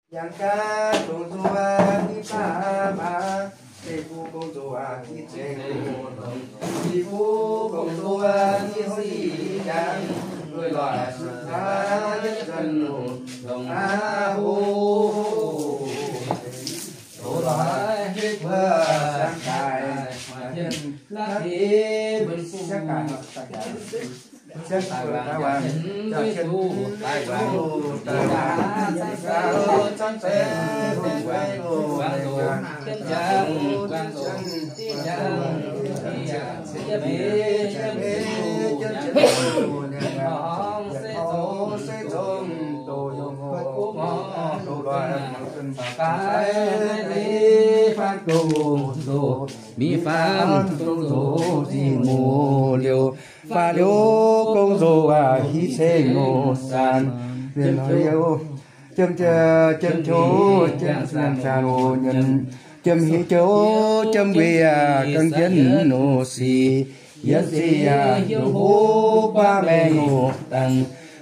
Yangh gaax gong-zoh aqv, i baav maaz, se fuqv gong-zoh aqv, i ceng longx. Sic fuqv gong-zoh aqv, i sic yangh, weic lorqc suqv taav yietv nzunc longx aqv oc. Doz-lorqc hietv mbuo siang daaih, maiv jien laav deix mbuo siang daaih. Mingh faanv gong-zoh ziqc muc liuz, faaux liuz gong-zoh aqv, hiv ceng ngorc saanx. Liuz, jiem, jiem-qouv, jiem-qouv, jiem-qouv, jiem-qouv, jiem-nquin aqv, gangv jienv nor sic, yietv sic aqv, hnyouv huv guaav maengx oc. Dangh,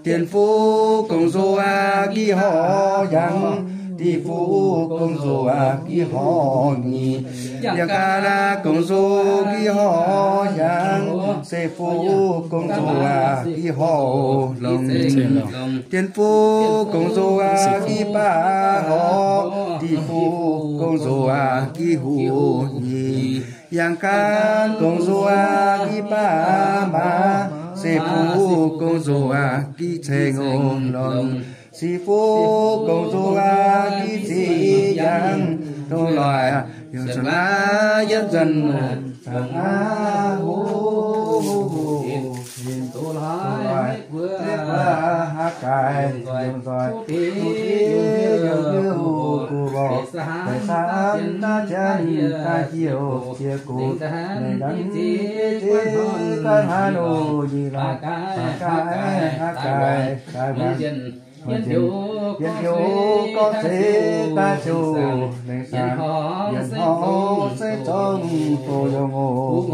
dien fuqv gong-zoh aqv, nqi horc yangh. Div fuqv gong-zoh aqv, nqi horc nyic. Yangh gaax aqv, gong-zoh nqi horc yangh. Se fuqv gong-zoh aqv, nqi horc longx. Dien fuqv gong-zoh aqv, nqi baav horc. Div fuqv gong-zoh aqv, nqi huv nyic. Yangh gaax gong-zoh aqv, nqi baav maaz. Se fuqv gong-zoh aqv, nqi ceng longx. Sic fuqv gong-zoh aqv, nqi sic yangh. Doz-lorqc yungz cuotv naaiv yietv nzunc longx aqv oc. Doz-lorqc hietv mbuo haaix gaaix yungz nzoih, duqv diev yungz hiuv guv lorqc, deix saanv daav jienv daaih hiuv jiex guv, nengh ndanv ziex guanh hnoi nor nyic lorqc, haaix gaaix haaix gaaix daaih muonz, muonz jienv, yietc hnyouv gorngv seix daaih ziouc nengh saanx, yietc hnoi se zorngh doz yaac ngorc,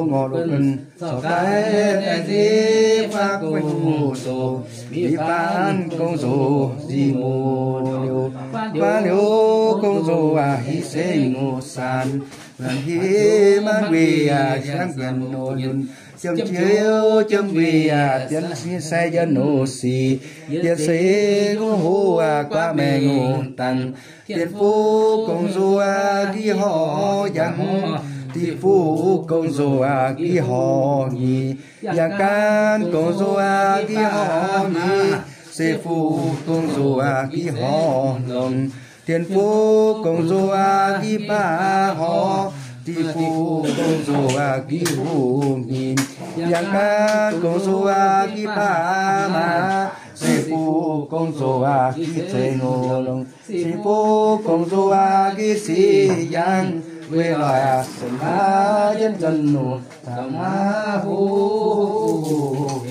ngorc longc ganh. Corc daaih daaih nziex faanv gong-zoh, mingh faanv gong-zoh ziqc muc liuz, faanv liuz gong-zoh aqv, hiv ceng ngorc saanx. Laanh hieh maanc guei aqv, siang guenx nor yunh, jiem-qouv jiem-nquin aqv, dienv sai jienv nor sic, yietv seix hnyouv huv aqv, guaav maengx oc. Dangh, dien fuqv gong-zoh aqv, nqi horc yangh. Div fuqv gong-zoh aqv, nqi horc nyic. Yangh gaanv gong-zoh aqv, nqi horc nyic. Se fuqv gong-zoh aqv, nqi horc longx. Dien fuqv gong-zoh aqv, nqi baav horc. Div fuqv gong-zoh aqv, nqi huv nyic. Yangh gaanv gong-zoh aqv, nqi baav maaz. Se fuqv gong-zoh aqv, nqi ceix ngorc longx. Sic fuqv gong-zoh aqv, nqi sic yangh. Weic lorqc aqv, se maaih jienv nzunc nor, dangh maaih huv.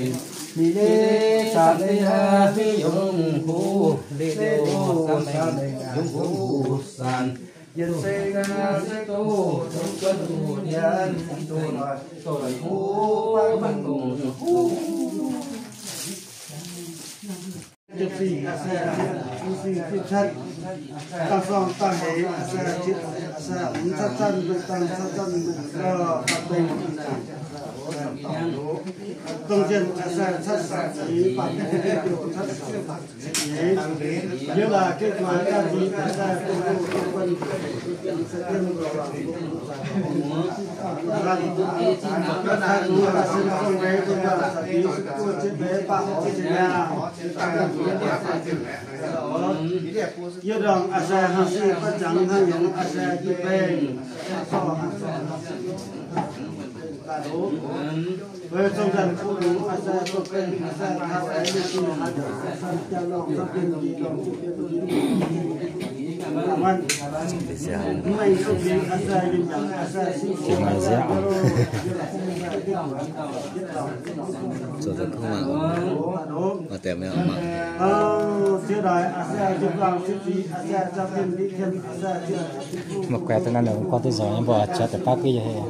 Mingh nyei saamv nyei aqv, mingh yungz huv. Leih liouh saamv lengh yungz huv saanx. Yietc seng aqv, se doz, doz guanh doz nyanc, doz lorqc, doz huv, huv, huv. Jiex fingx, aa se, fingx fingx catv, dangh sorng dangh heix, aa se, jiex, aa se, mv catv zanv, dangh catv zanv, dangh beng, dongh jienh, aa se, catv zanv, catv zanv, yie laaix jienv guaax daaih nziex, aa se, Yie ndongc aa se haaix sic baav jangx haaix nyungc aa se jiex beng. Weic zong zanc kuv longx aa se zong beng aa se taux aengx mingh jiex haaix ndongc aa se jaa lorngh camv jienv jiex ndongc mv mengh suqv fingx aa se yiem yangh aa se siqv Maaih guaix daaih naaiv nor, gorngv duqv nzorng nyei, mbuo jaax deix baav guiv nyei heh.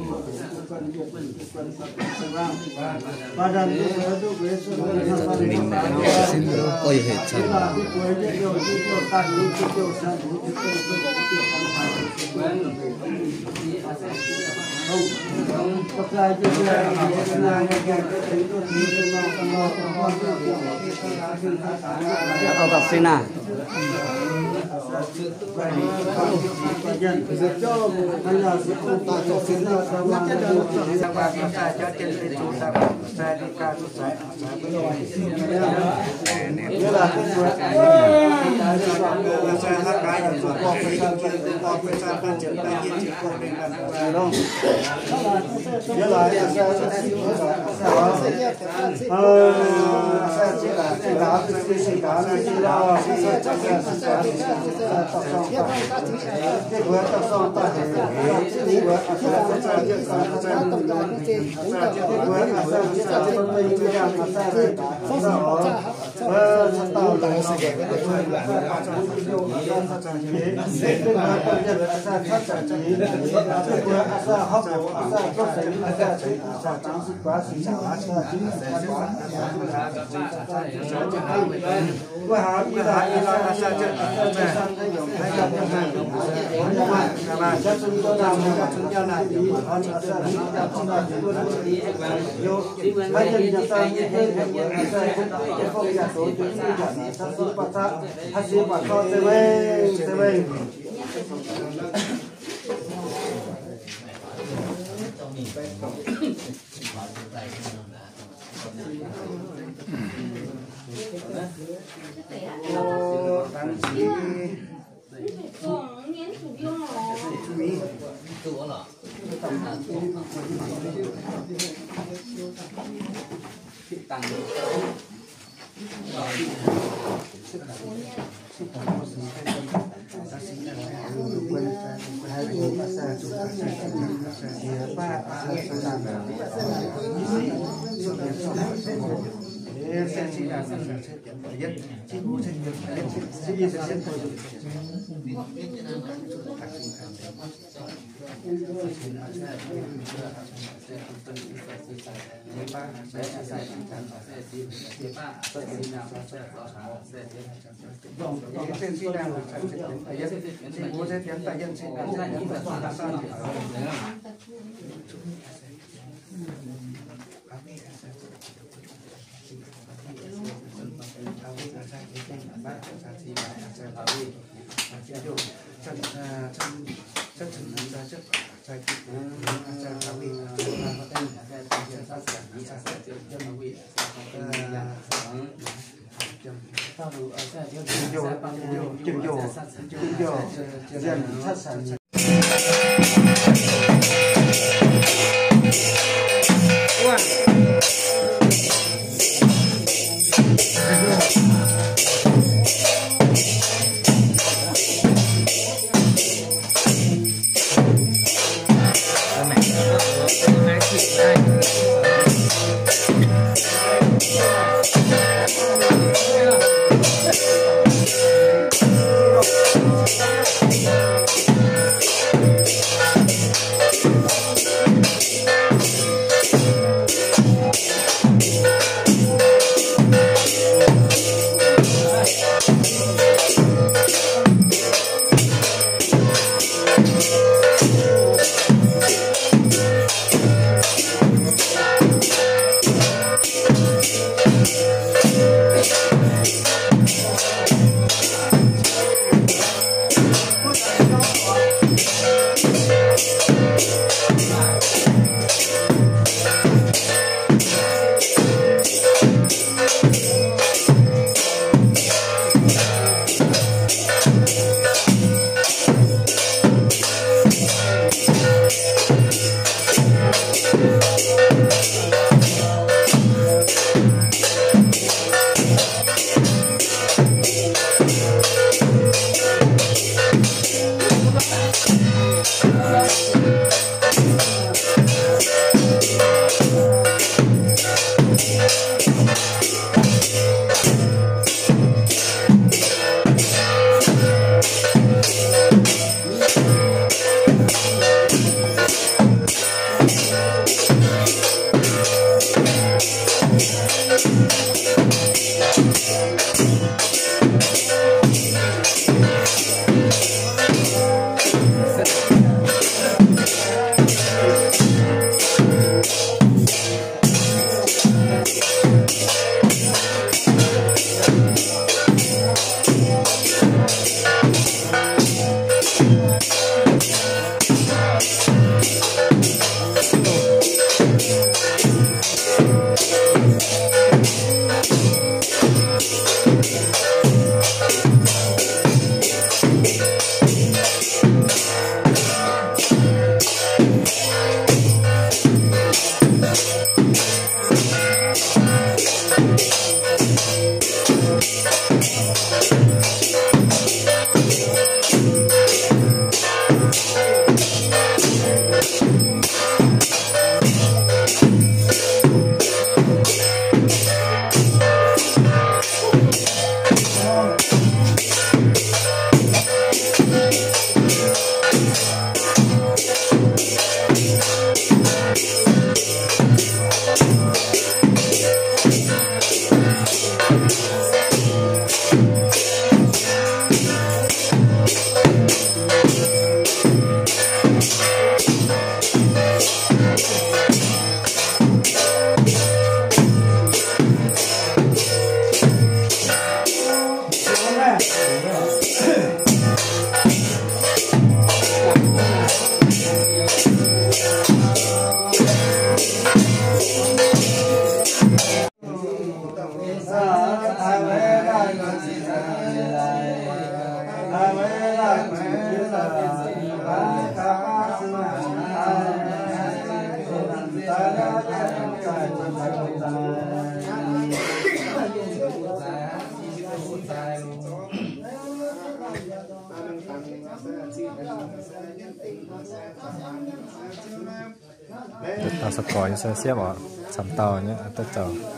Dauh sa gorx nyei se siepv oc, camv dauh nyei, dauh zauc.